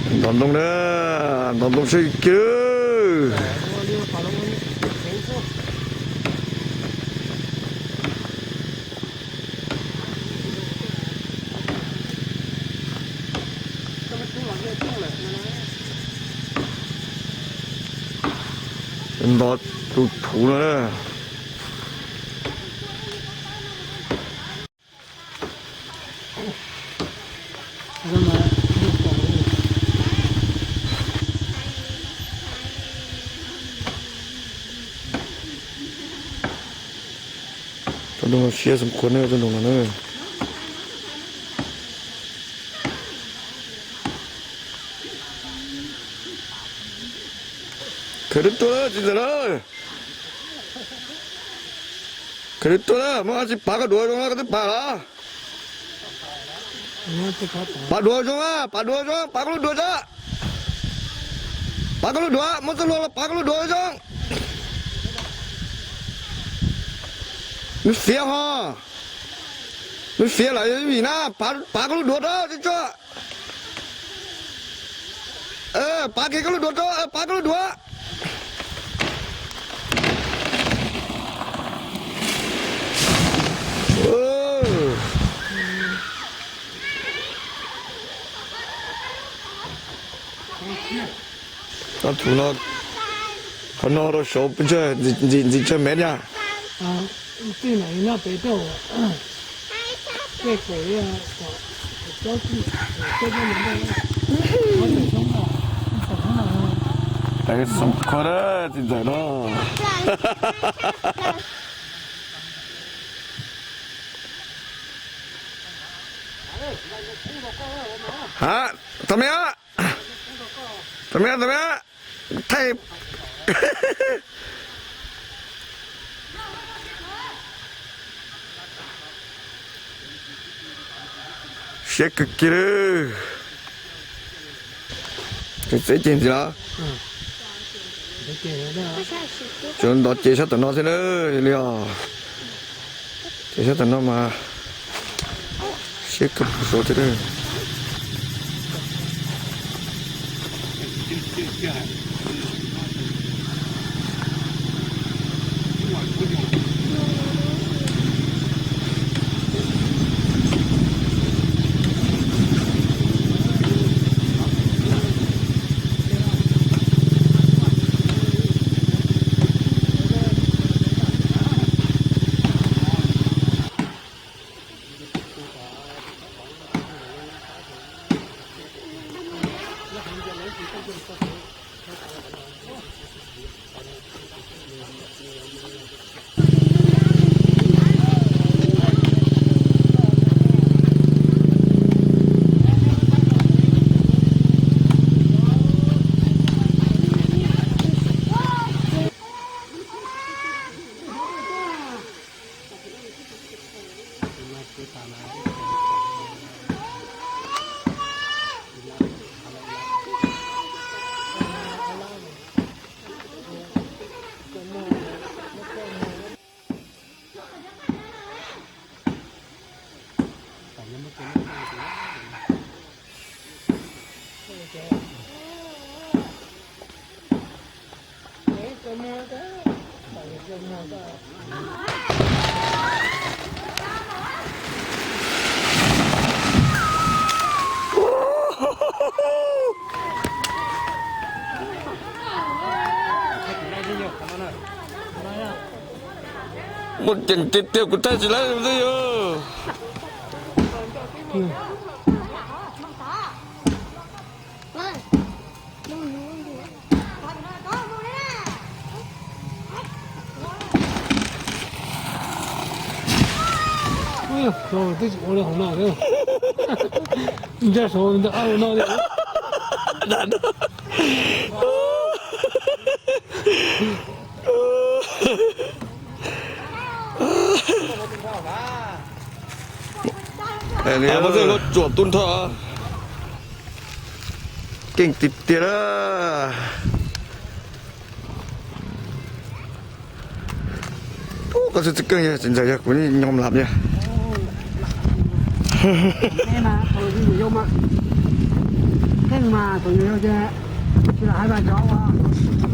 Ntov ntoo na, ntov ntoo sab kiag. Ntov tus thuv no na. Tsob ntoo no siab xoo khuav ne, tsob ntoo no na. Khaws tuaj tuaj txiv ntxawm na. Khaws tuaj tuaj na, muab tsis pav koj duav zoo, koj twb pav los. Pav duav zoo, pav duav zoo, pav koj lub duav tso. Pav koj lub duav, muab txoj hlua los pav koj lub duav zoo. Nws fiav ho. Nws fiav lawm vim na, pav koj lub duav rau tsis tso. Pav kiag koj lub duav rau, pav koj lub duav. Tub thuv no, qhov no rau saud pes tsawg, ntxim tsawg mev na? Xoo khuav txiv ntxawm no. Ha, tau me a, tau me a, tau me a, thaij. Siab kawg kiag li. Txeeb ceg ntxiv los? Tsuas ntov ces sab tom no thiab na, li os. Ces sab tom no mas siab kawg pus saud thiab. Muaj ceem tiag tiag, kuv thaij tsis laib xwb yog. Twb tsis ua li hauv no thiab. Ncaj saud ntawm ab no thiab. Muab tej lub tsuam tu nrho. Keej tiag tiag na. Koj txhua txhua keej yog txiv ntxawm yog kuv nyob lab yog. Mas tus yau ces tsis lam hais mas cov uas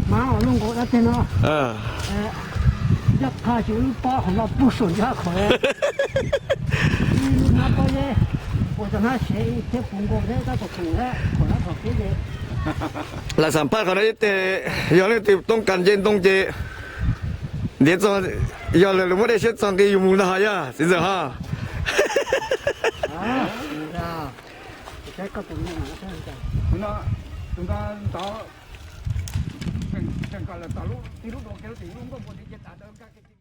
hmab uas luaj nkaus dab teg no, ncaj qha tsis ua lub pob hauv no puag saum ntsib hab khaum. Ib lub hnab pob zeb, ua cov hnab sev thiab puv nkaus thiab tab tom khaum thiab khaum lab khaum peb ces. Lam xam phaj qhov no ib teg, yog leej twg toob kas nce ntoo ces ntiav txog, yog lawv muab dej siab txog nqi yus mus ntag yog txiv ntxawm ho. Tus no, tus no ntov, tseem kom lawv tom lub, tib lub dua kiag lub tim lub nkuaj npua tim ces tas dawb.